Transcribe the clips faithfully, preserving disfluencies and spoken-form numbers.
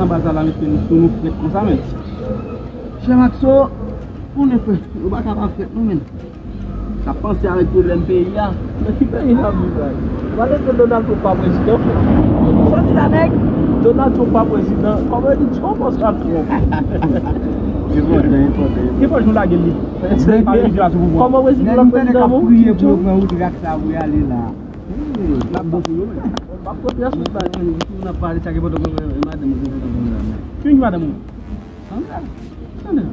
Baz la mete nou sou nou frèt konsa, men. Chè Maxo, konnen frèt, nou pa ka pa frèt, non, men. Sa panse avèk pwoblèm peyi a. Nan ki peyi n ap viv la? Ou pa tande Donald Trump pa prezidan, frè? Sòti la, nèg. Donald Trump pa prezidan. Kòman li di, kòman sa, Trump? Enpòtan, enpòtan, enpòtan. Ki fòs nou lage li? Kòman prezidan la sou pouvwa? Nèg m tande k ap priye pou yo pran wout rak sa pou y ale la. N ap bon sou yo, men. M ap pran plas ou pa, men, si w ap pale sa, gen pwoblèm, men, madanm ou gen pwoblèm la, men. Ki madanm ou? Sandra. Sandra.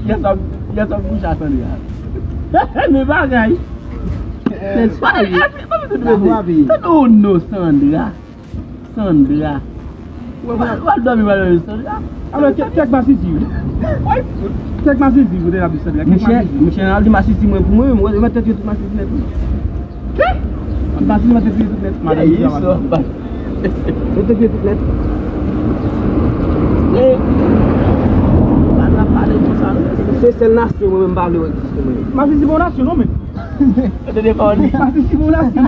Yè swa, yè swa m kouche a Sandra. Men bagay. Men bagay. Tande, oh non, Sandra. Sandra. W ap, w ap dòmi malere Sandra. Alò, kè, kèk masisi, wi. Kèk masisi, wi, de la Sandra. Kèk masisi. Monchè, monchè, al di masisi mwen pou mwen, mwen, mwen tèt yo tout masisi nèt, wi. Kè? Masisi mwen tèt yo tout nèt. Madanm, sa va. Mwen tèt yo tout nèt. Se, pa ta pale konsa, non. Se sèl nasyon mwen menm pa vle wè egziste mwen. Masisi bon nasyon, non, men. Tande pawòl li. Masisi pou nasyon.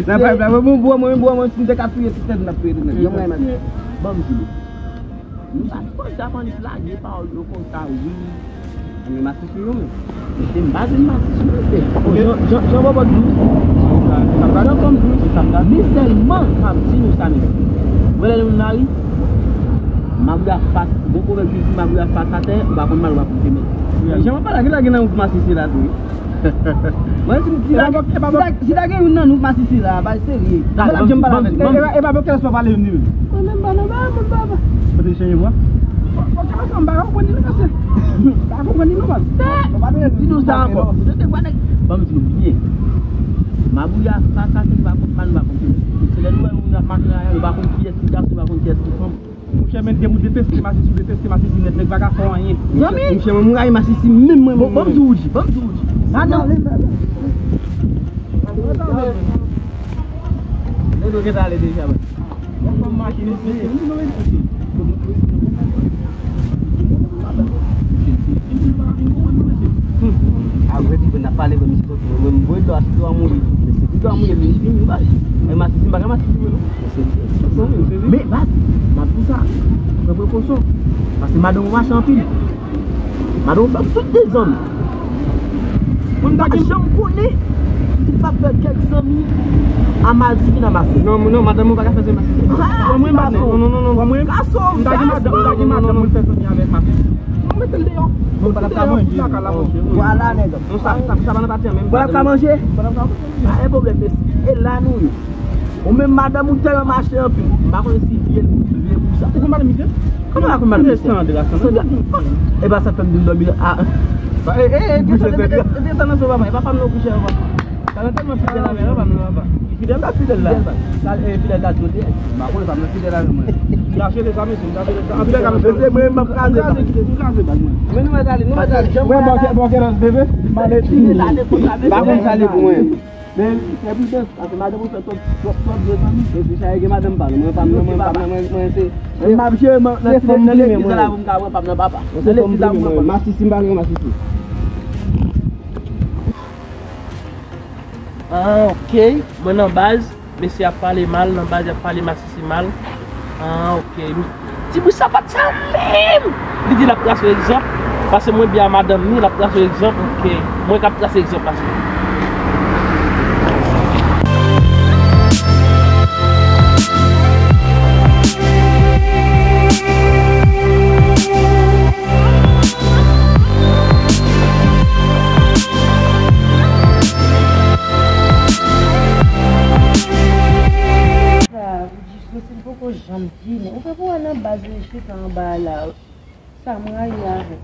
Nan payp la, mwen, mwen, mwen, mwen, si m te ka touye tout nèg, m t ap touye tout nèg. Yo, mwen, mwen. Ban m di nou. Nou pa sipoze ap annik lage pawòl yo konsa, wi. Men masisi yo, men. Men se m pa di masisi, men se. Jan, jan, jan bòbò dous. Jan fanm dous. Men sèlman, m ap di nou sa, mesye. Ou wè lè moun mari, mabouya fas, gon pwovèb ki di mabouya fas atè, ou pa konn mal, ou pa konn femèl. Jan w ap pale, gen lage nan wout masisi la, tou. Mwen, si, si ta gen, si ta, si ta gen youn nan nou masisi la, bay serye. Mwen t ap janm pale avè l. E, e, e pa pou kèlès pa pale youn li menm. Mwen menm pa nan ba, mwen pa ba. Kote chèche vwa? Bon, kèlès pa m pa konprann li non, mesye. M pa konprann li non, baz. Di nou sa ankò. Ban m di nou byen. Mabouya, sa, sa, se pa konn pa nou pa konn. Se lè nou wè moun ap mache la, nou pa konn kiyès ki gason, nou pa konn kiyès ki fanm. Monchè, men depi w deteste masisi, ou deteste masisi nèt, nèg pa ka fè w anyen. Zanmi! Monchè, mwen, m rayi masisi menm mwen, bon, menm, bon, m di w di, bon, m di w di. Madan. Lè nou gentan ale deja, baz. Lè fanm mache, mesye, nou, nou, mesye. Hmm. Apre, di, n ap pale, mwen, misye soti, mwen, mwen, mwen, dwa, dwa mouri. Mesye, dwa mouri, vini, vini, baz. Mwen, masisi, m pa ka masisi, mwen, non. Men baz, m ap di w sa, pran prekosyon. Paske madanm ou mache anpil. Madanm ou fè tout dezòd. Mwen m pa janm konnen si l pa fè kèk zanmi a Madivin a Masisi. Non, non, madanm ou pa ka fè zanmi Masisi. Pran mwen, patnè. Non, non, non, non. Pran mwen. Gason, m ta gen madanm, m ta gen madanm mwen fè zanmi avèk Masisi. Mwen mete l deyò. Mwen pa ta manje. Vwala, nèg. Non, sa, sa, sa pa nan pati an menm. Vwala ka manje. Pa gen pwoblèm, mesye. E la nou ye. Ou menm madanm ou tèlman mache anpil. M pa konnen si vye l vye pou sa. Ou konn pale misye? Kòman la konn pale misye? Sandra, Sandra. Sandra. E pa sa k fè m di m dòmi a. E, e, e, desann, e, e, desann nan sou papa. E pa fanm nan kouche avè papa. Sa nan tèlman fidèl avè l, fanm nan papa. Fidèl la, fidèl la. Fidèl, e, fidèl ka di kote. M pa konnen fanm nan fidèl avè mwen. M kache de sa, mesye, m kache de sa. Anpil ka mesye, mwen, m ap kaze. M kaze, m kaze bag mwen. Men nou mèt ale, nou mèt ale. Mwen, bòkè, bòkè nan bebe. Maleti. Pa konn sa li pou mwen. Men fè pridans, paske madanm ou fè twòp, twòp, twòp byen zanmi. Epi sa e gen madanm pa nou. Mwen pa m nan, mwen pa m nan, mwen, mwen se, mwen m ap jere nan ti legliz la pou m ka pran pa m nan papa. Nan legliz la pou mwen pran. Masisi, m pa gen masisi. Ah, ok. Mwen nan baz, mesye ap pale mal, nan baz y ap pale masisi mal. Ah, ok. Ti bri sapat sa menm! Li di l ap trase egzanp, paske mwen byen a madanm ni, l ap trase egzanp, ok. Mwen k ap trase egzanp paske. Sa, ou di Sosil poko janm vini. Ou pa pou wè nan baz li chita anba a la. Sa m rayi avè l.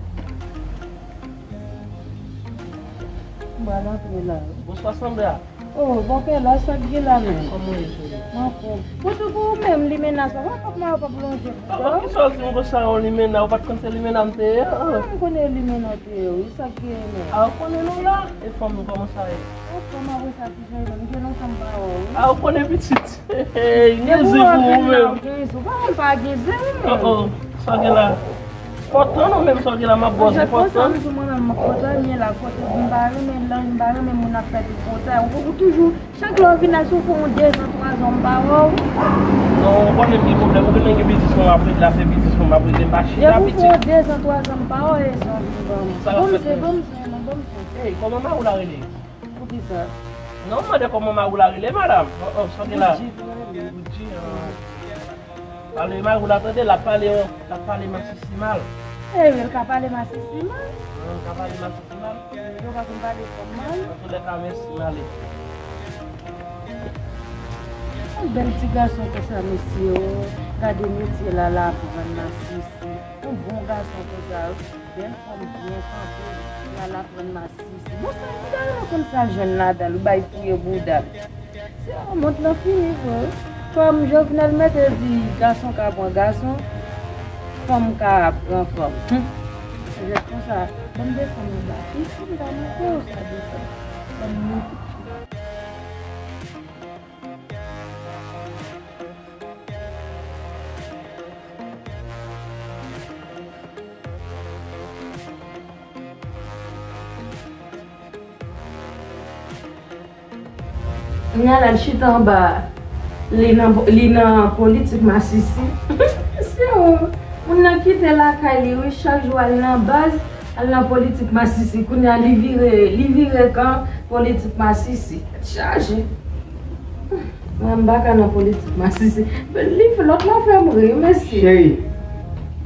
M pral antre la. Bonswa, Sandra. Oh, bòkè la, sa k gen la menm? Kòman w ye, cheri? Mwen fou. Poutoukou ou menm, limena sa, w ap mwen w ap lonje pou sa. Poukisa w di m konsa yon limena? Ou pa t konn se limena m te ye, an? Mwen m konnen limena w te ye, wi, sa k gen menm? A, ou konnen nou la? E fanm nou, kòman sa ye? Ou fanm apre sa, ki jan l ye? M gen lontan m pa wè w, wi. A, ou konnen pitit. Hey, gen zen pou ou menm. Gen zen, ou pa konn pa gen zen, wi, menm. Oh, oh, sa gen la? Kontan non, menm sa w gen la, m ap ba w, se kontan. Mwen menm, mwen pa renmen lè kote m pa renmen moun ap fè tripotay. Ou, ou toujou, chak lè w vin la, si w fè yon dezan, twazan, m pa wè w. Non, ou konnen m gen pwoblèm. Ou konnen gen biznis mwen ap regle, afè biznis mwen ap regle, m pa chita piti. Depi w fè yon dezan, twazan, m pa wè w, e sa w vin ban m. Bon, m se, bon, m se, non, bon, m se. Ey, kòman mari w la rele? Poukisa? Non, m mande kòman mari w la rele, madanm. Oh, oh, sa w gen la? Boudji pou rele. Boudji, ah. Pale mari w la tande, l ap pale, l ap pale masisi mal. E, l ka pale masisi mal? Wi, l ka pale masisi mal. Yo pa konn pale fanm mal? Antoulèka, mèsi, m ale. Yon bèl ti gason konsa, mesye, o. Gade metye l al aprann masisi. Yon bon gason konsa, o. Bèl fanm byen kanpe, l al aprann masisi. Bon, sa ki ta renmen konn sa l jwenn ladan l, ou bay fouye bouda l. Se yon mond lan fini vre wi. Kòm Jovenel mete di gason ka pran gason, fanm ka pran fanm. Hum. Se jès konsa, banm desann anba. Isi m ta montre w sa desann. Banm montre. Kounye a la, l chita anba a, li nan, li nan politik masisi. Se yon moun nan kite lakay li, wi, chak jou al nan baz, al nan politik masisi. Kounye a, li vire, li vire kan politik masisi. Tèt chaje. Mwen, m pa ka nan politik masisi. Li, lòt la fè m ri, mesye. Cheri,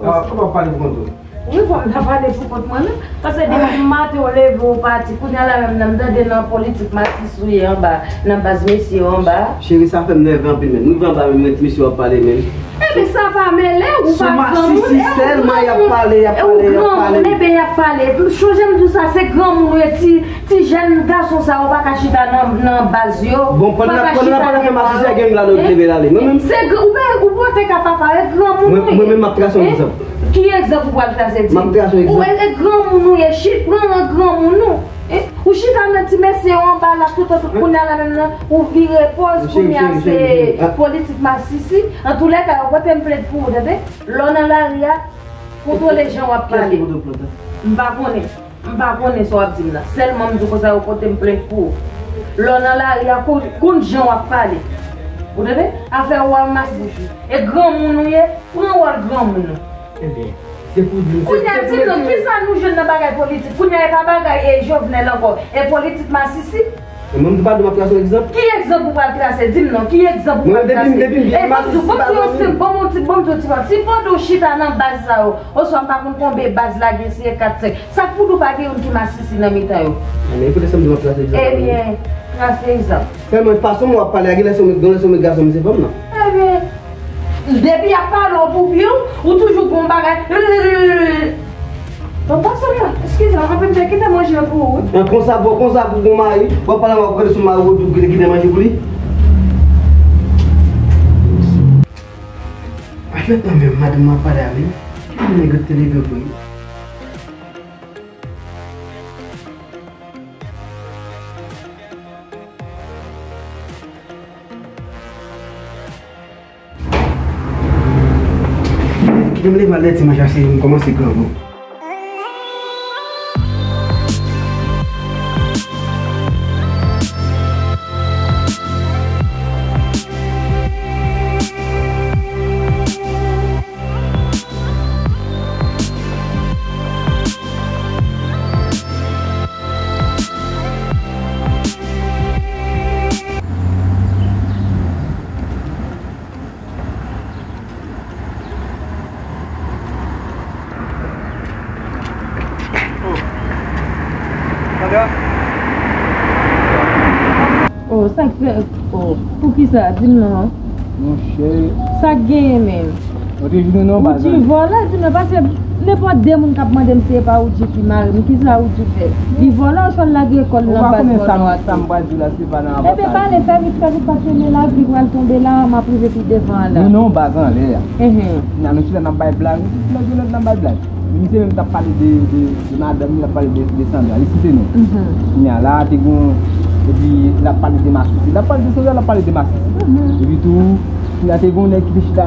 ou pa pale pou kont ou? Wi, fò m ta pale pou kont mwen, non. Paske depi maten w leve, w pati, kounye a la menm nan m tande nan politik masisi w ye anba, nan baz mesye yo anba. Cheri, sa fè m nève anpil menm. Rive anba menm, mwen ti mesye w ap pale menm. Ebyen, sa pa mele, ou pa granmoun, e ou granmoun. Sou masisi sèlman y ap pale, y ap pale, y ap pale. Ebyen, y ap pale. Chonje m di w sa, se granmoun ou ye, ti, ti jèn gason sa yo pa ka chita nan, nan baz yo. Bon, pandan n ap, pandan n ap pale afè masisi a, gen youn ladan yo ki leve l ale. Mwen menm. Se gr-, ou pa, ou pa te ka pa pale, granmoun ou ye. Mwen, mwen menm, m ap trase yon egzanp. Ki egzanp ou pral trase, di m? M ap trase yon egzanp. Ou, e, e granmoun ou ye, chit, pran rang granmoun ou. E, ou chita nan ti mesye yo anba la, tout, tout, kounye a la menm nan, ou vire pòz, kounye a se politik masisi. Antoulèka, yo pote m plent pou ou, tande? Lè w nan lari a, kontwole jan w ap pale. M pa konnen. M pa konnen sa w ap di m nan. Sèlman m di w konsa yo pote m plent pou ou. Lè w nan lari a, kon-, konn jan w ap pale. Ou tande? Afè w al masisi. E granmoun ou ye, pran wòl granmoun ou. Ebyen, se pou di m, se pou di m. Kounye a, di m non, kisa nou jwenn nan bagay politik? Kounye a, e pa bagay e Jovenel ankò, e politik masisi. E mwen, m te pa di w m ap trase yon egzanp? Ki egzanp ou pral trase? Di m non, ki egzanp ou pral trase? Mwen, depi m, depi m vin masisi, se pa zanmi. E ban m di w, ban m di w, ti, ban m di w, ti, ti pandan w chita nan baz sa yo, oswa m pa konn konbe baz la gen, si e kat, senk. Sa k pou di w pa gen youn ki masisi nan mitan yo? Ebyen, koute sa m di w, m ap trase egzanp. Ebyen, trase egzanp. Sèlman fason w ap pale a, gen lè se yon, gen lè se yon gason, men se fanm nan. Ebyen, depi y ap pale w pou pye w, ou toujou gon bagay. Bon, pase la, eskize m, anpil te kite manje pou ou, wi. An, konsa pou, konsa pou gon mari, w ap pale w ap gade sou mari w, ou kite, kite manje pou li. Mèt nan menm madanm mwen ap pale a, wi. Ki nèg yo te leve vre? Kite m leve al lè ti manje a, se m kòmanse grangou. Oh, sa k fè, oh, poukisa? Di m non. Monchè. Sa k genyen menm? Ou di vòlè, di non, paske nenpòt de moun k ap mande m si e pa Woodji ki mari m, kisa Woodji fè? Li vòlè oswa l lage kò l nan baz vòlè a tou? Ou pa konnen sa m pral di w la, se pa nan abòtaj. Ebyen, pale, fè vit, fè vit, paske men lavi pral tonbe la, m ap rive pi devan an la. Nou nan yon baz anlè a. Kounye a nou chita n ap bay blag, lòt jou lòt n ap bay blag. Misye menm t ap pale de, de, de madanm li, l ap pale de, de Sandra, li site non. Kounye a la, te gon, epi l ap pale de masisi, l ap pale de Sandra, l ap pale de masisi. Epi tou, kounye a te gon nèg ki te chita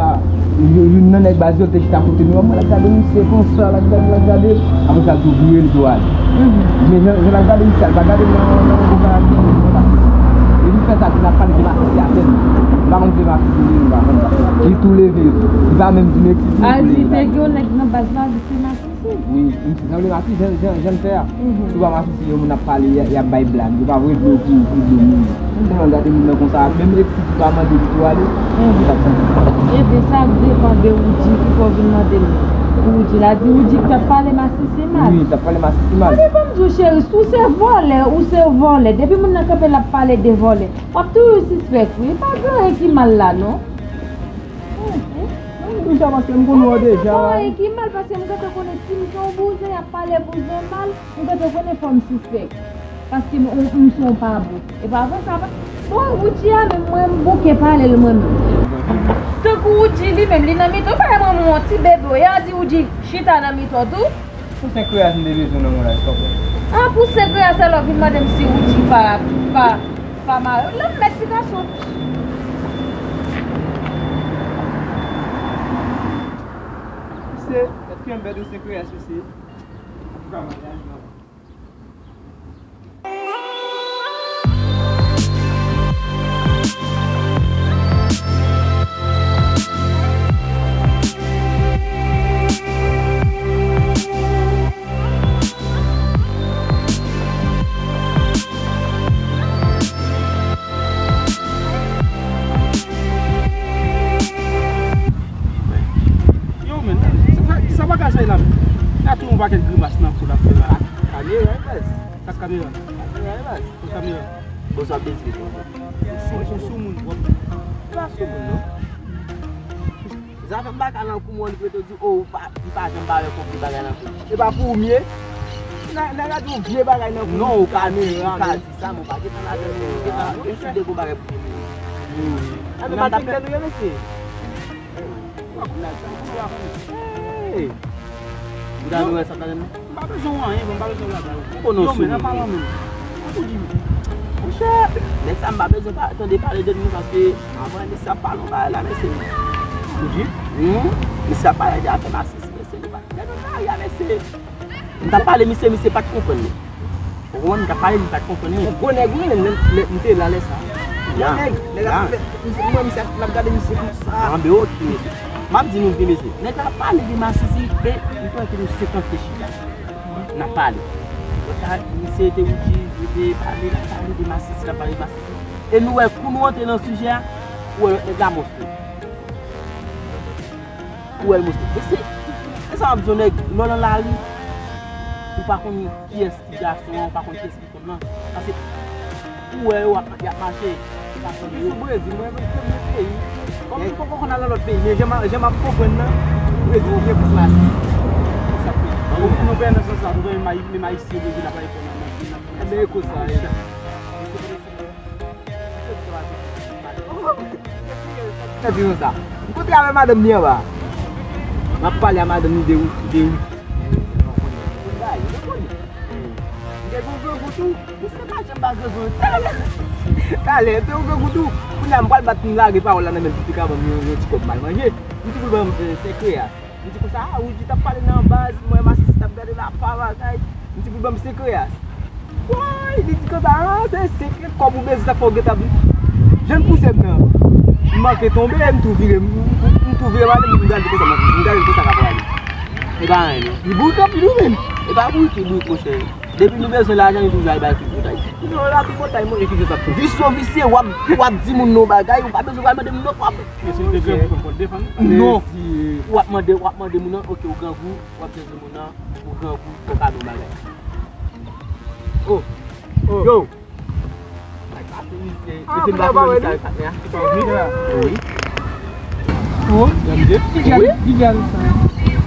Youn nan nèg baz yo te chita kote nou an, mwen l ap gade misye konsa, l ap gade, l ap gade. Apre sa, l tou vire, l tou ale. Men jan, jan l ap gade misye a, l pa gade m nan, nan yon bon karakter, non, paske depi fè sa, n ap pale de masisi a tèt. M pa konn se masisi li, m pa konn sa. Li tou leve, li pa menm di m eksplize, li tou leve. Al di te gen yon nèg nan baz la, di se masisi. Wi, m se sanble masisi, jan, jan, jan l fè a. Si w pa masisi, yon moun ap pale, y a, y ap bay blag, yo pa vle vle w pou, pou dlo moun. Tèlman gade moun nan konsa, menm epi si w pa mande li tou ale, li t ap santi. Ebyen, sa depann de Woodji ki fè w vin mande m. Pou Woodji la di Woodji ki t ap pale masisi mal. Wi, t ap pale masisi mal. Gade, ban m di w, cheri, si w se vòlè, ou se vòlè. Depi moun nan kanpe, l ap pale de vòlè. W ap toujou sispèk, wi. Pa gen anyen ki mal la, non. Mwen di w sa paske m konn wè w deja. Pa gen anyen ki mal, paske m gentan konnen si m se yon bouzen, y ap pale bouzen mal. M gentan konnen fò m sispèk. Paske m, m, m se yon pa bon. E pa vre sa, pa? Bon, Woodji a menm, mwen, m bouke pale l, mwen menm. Tankou Woodji li menm, li nan mitan, pa mwen, mwen, yon ti bebe, y a di Woodji chita nan mitan tou. Pou senk reyal, m te bezwen nan mwen la, konprann. Ah, pou senk reyal, sa lè w vin mande m si Woodji pa, pa, pa mare. Lanmèd ti gason. Mesye, èske m pèdi senk reyal, mesye? Antouka, maryaj la. Yo, men, sa, sa, sa bagay sa ye la, men. L ap tou yon pakèt grimas nan kou l ap fè la. Kamera, baz. Kat kamera. Kamera, baz. Kat kamera. Bon, sa ap desi, bon. Ou sou, ou sou moun, w ap. Ou pa sou moun, non. Zafè baka nan kou mwen, li prete di, oh, ou pa, li pa janm bare konpli bagay nan kou. E pa pou ou m ye? Nan, nan gade yon vye bagay nan kou. Non, ou ka di, ou ka di sa, men ou pa gentan ladan, ou gentan deside gon bagay pou ou. Wi. A, men pa di m tèt ou ye, mesye. Hey! Ou ta dwe wè sa talè m? M pa bezwen wè anyen, m pa bezwen wè bagay. Ou konnen yon sou moun. Yo, men, an palan menm. Ou di, monchè, nèg sa m pa bezwen pa, tande pale de li paske avan mesye ap pale yon bagay la, mesye. Ou di? Wi, mesye ap pale de afè masisi, mesye, li pa, lè nou marye a, mesye. M t ap pale misye, misye pa t konprann li. Ou konprann? M t ap pale, li pa t konprann li. Yon gwo nèg, wi, men lè, lè, m te la lè sa. Yon nèg, nèg ap fè, misye, mwen, misye ap, l ap gade misye konsa. Anben, ok, mesye. M ap di nou byen, mesye. Nèg la ap pale de masisi, e m kwè ke nou senkant te chita. N ap pale. Misye te Woodji, li te pale, l ap pale de masisi, l ap pale de masisi. E nou wè, kou nou antre nan sijè a, ou wè lòt nèg la montre. Ou wè l montre. E se, e sa w ap di yon nèg, lè w nan lari, ou pa konn kiyès ki gason an, ou pa konn kiyès ki fanm nan. Paske, ou wè yo ap, y ap mache, ou pa konn yo. Sou Brezil, mwen, mwen, mwen peyi. Kòm nou poko konn al nan lòt peyi, men jan m, jan m ap konprann nan, Brezil gen plis masisi. Se sa k fè. Bon, nou fè nan sans sa, nou gen menm Ayi-, menm Ayisyen Brezil ap pale fò nan, nan, nan, nan. Ebyen, e konsa, e. Sa di nou sa. M kontre avè madanm li anba. M ap pale a madanm li de ou, de ou. M gen yon grangou tou. Misye pa janm ba grangou. Talè. Talè, te yon grangou tou. Kounye a m pral bat, m lage pawòl la nan men l pou li ka ban m yon, yon ti kòb m al manje. M di pou l ban m, eh, senk reyal. Li di konsa, ah, Woodji t ap pale nan baz, mwen masisi t ap gade l apa bagay. M di pou l ban m senk reyas. Woy, li di konsa, ah, se senk kòb ou bezwen, sa k fè w gentan ap vin. Jan l pouse m nan, m manke tonbe, m tou vire, m, m, m tou vire pale, m gade konsa, m gade konsa k ap prale. E pa anyen, non. Li bourik anpil, wi, menm. E pa bourik, li bourik, monchè. Depi nou bezwen lajan, li toujou al bay tripotay. Non, la tripotay, mwen, e ki se sa pou. Visye w visye, w ap, w ap di moun nan bagay, ou pa bezwen pral mande moun nan kòb. Mesye, li te grangou, fò l defann. Non. Ou ap mande, w ap mande moun nan, ok, ou grangou, w ap jwenn moun nan, ou grangou, fò w ka di yon bagay. Oh, oh. Yo. Sa k pase, mesye? Ah, mesye, m pa konprann sa k pase a. Wi. Oh, piga, piga sa.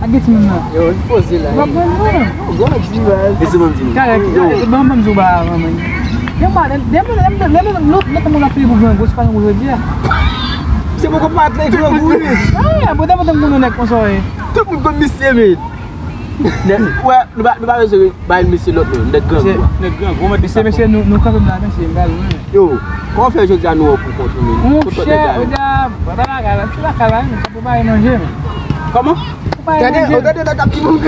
A gen timoun nan. Yo, poze la. Ou pa konprann mwen? Gwo di baz. Mesye, ban m di nou. Kare, kare, ban m di w ba avan, man. Gen pa, lè, lè, lè, lè, lè, lè moun ap peye pou grangou, se pa yon jodi a. Se poko pa t nan grangou, wi. Ah, bon, dè mwen tann moun nèg konsa, wi. Tout moun konn misye, men. Nèg, wè, nou pa, nou pa bezwen bay misye lòt non, nèg grangou a. Nèg grangou, mesye, mesye, nou, nou kanpe m la, mesye, m pa lwen. Yo, kòman w fè jodi a nou wè w pou kont ou menm? Kot lòt nèg la menm? Ah, bò nan lakay la, ti lakay la, men, sa pou bay manje, men. Kòman? Pou bay manje. Ou tande nan kap ti moun.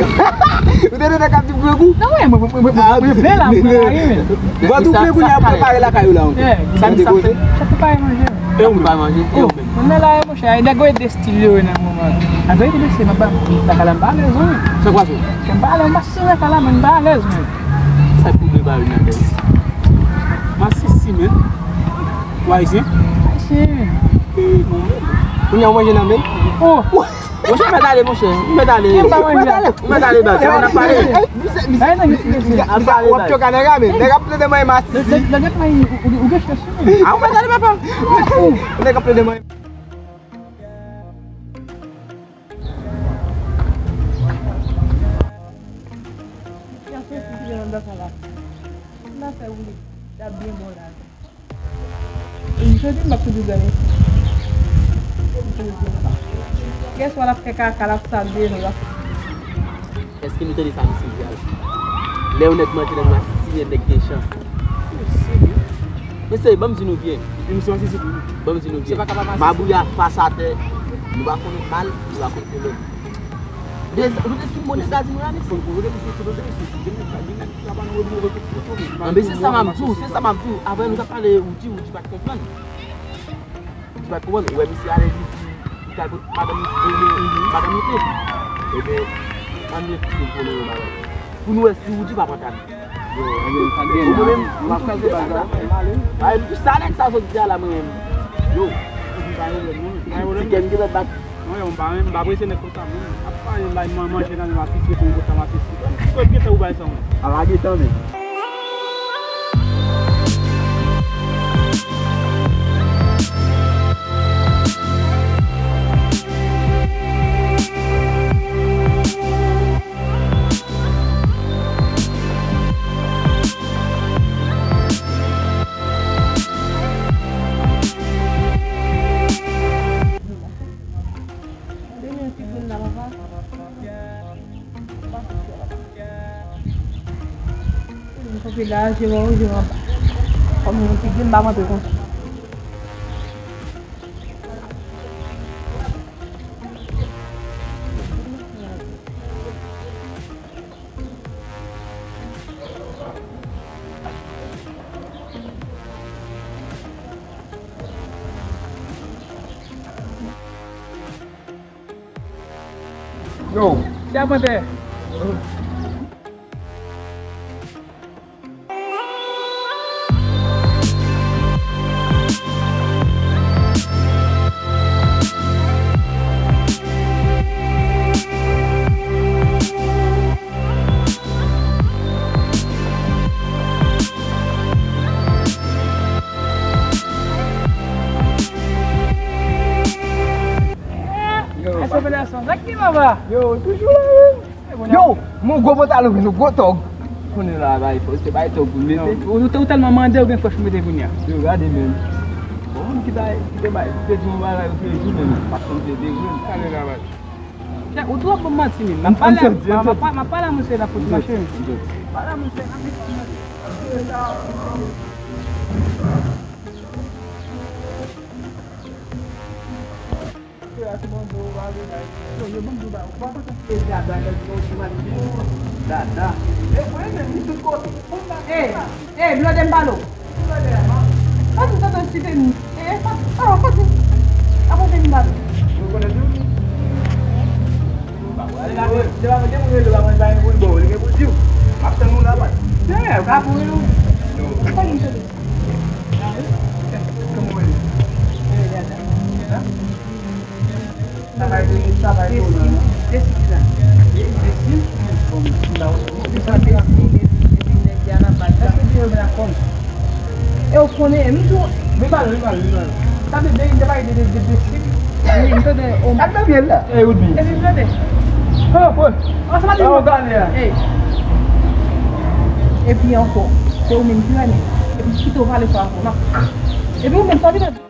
Ou tande nan kap ti grangou? Non, men, mwen, mwen, mwen, mwen, mwen vle la, mwen la, wi, men. Vòdou vle kounye a prepare lakay ou la ankò. Sa pou bay manje, men. E ou bay manje? E ou menm? Mwen la, monchè, nèg yo ede stil yo nan moman. An verite, mesye, mwen pa, lakay la, m pa alèz, wi. Sa k pase? M pa alèz, m pa sou lakay la, men m pa alèz, men. Sa pou vle ba yo nan alèz? Masisi, men. Ou ayisyen? Ayisyen. Ih, bon, men. Kounye a ou manje nan men? Oh! Monchè, mèt ale, monchè. Mèt ale. Mèt ale. Mèt ale, baz. Sa n ap pale. Ay, non, mesye, mesye. N ap pale, baz. W ap choke a nèg la, men. Nèg ap plede manje masisi. Nèg ap manje, ou, ou, ou gen chans, wi. Ah, ou mèt ale, papa. Nèg ap plede manje. Sitiyasyon ki genyen anndan sa la. N a fè woule. L ap byen bon la. Jodi m ap sou douz ane. Yèswa l ap fè kaka, l ap sal de nou, l ap... Èske nou tande sa misye di a la? Lè yon nèg manje nan masisi, yon nèg gen chans. Mesye, ban m di nou byen. Emisyon an se sou. Ban m di nou byen. Mabouya fas atè, nou pa konnen mal, nou pa konnen pwoblèm. Deja, nou te fin monnen gaz nou la, mesye. Anben, se sa m ap di w, se sa m ap di w. Avè nou t ap pale, Woody, Woody pa t konprann. Woody pa t konprann. Ou wè misye ale, li di, li kay kot madanm li, madanm li te. Ebyen, ann reflechi pou nou yon bagay. Pou nou wè si Woody pa pantan. Yo, yo, sa gen la. Ou menm, m ap kraze baz la. Ay, m tou sa nèg sa sot di a la, mwen menm. Yo. Ti kè m gentan bat. Non, yo, m pa, m pa prese nèg konsa, menm. Ap pale la, man, manje nan masisi, pou konsa masisi. Ki kote ou bay sa, mwen? A la gentan, men. Mwen kanpe la, je wè w, je wè anba. Kòm yon ti grenn m ap antre konsa. Yo. Chapantè. Yo, sa k gen, papa? Yo, toujou la, wi. Yo, mon gwo pantalon, nou gwo tòg. Konnen la, bay fòs, se bay tòg pou mete. Ou, ou, ou tèlman mande, ou gen fòs pou mete kounye a. Yo, gade, men. Bon, moun ki bay, ki te bay, ki te di yon bagay, ou te di, men, pa t konn te de vre. Ale la, bay. Chè, ou twò bon manti, men. M ap pale, m ap pale a misye la pou ti mache. Pale a misye la. Yo, yo ban m di w bagay. Ou pa kontan plezi a bagay yo di mal di. Dada. E mwen menm, li tout kote. Ey, ey, blòdè m pale w. Fati, tande m site m. Ey, Fati, oh, Fati. Apwoche m pale w. Ou konnen di w? Ou pa pale la, mwen. Se pa mwen, depi mwen rele w, pa mwen, pa mwen, bon, li gen pou l di w. M ap tann ou la, Fati. Ey, ou ka pou l. Fati, m site. Kòman w ye? Ey, dada. Hein? Travay de, travay de la. Desi, desi la. Desi. Bon, m pa wè. Desi, desi, desi, nèg Diana pa ta. Èske di yo la kòm? E w konnen, m di w. Men pale, men pale, men pale. Sa vle di, de bay de, de, de, de. Wi, m tande, o. Ak nan pye l la. E ou di. Epi m tande. Oh, oh. Oh, sa pa di nou pale a. Ey. Epi ankò, se ou menm ki renmen. Epi kite w pale fò ankò. M ap, epi ou menm sa w vin ap di.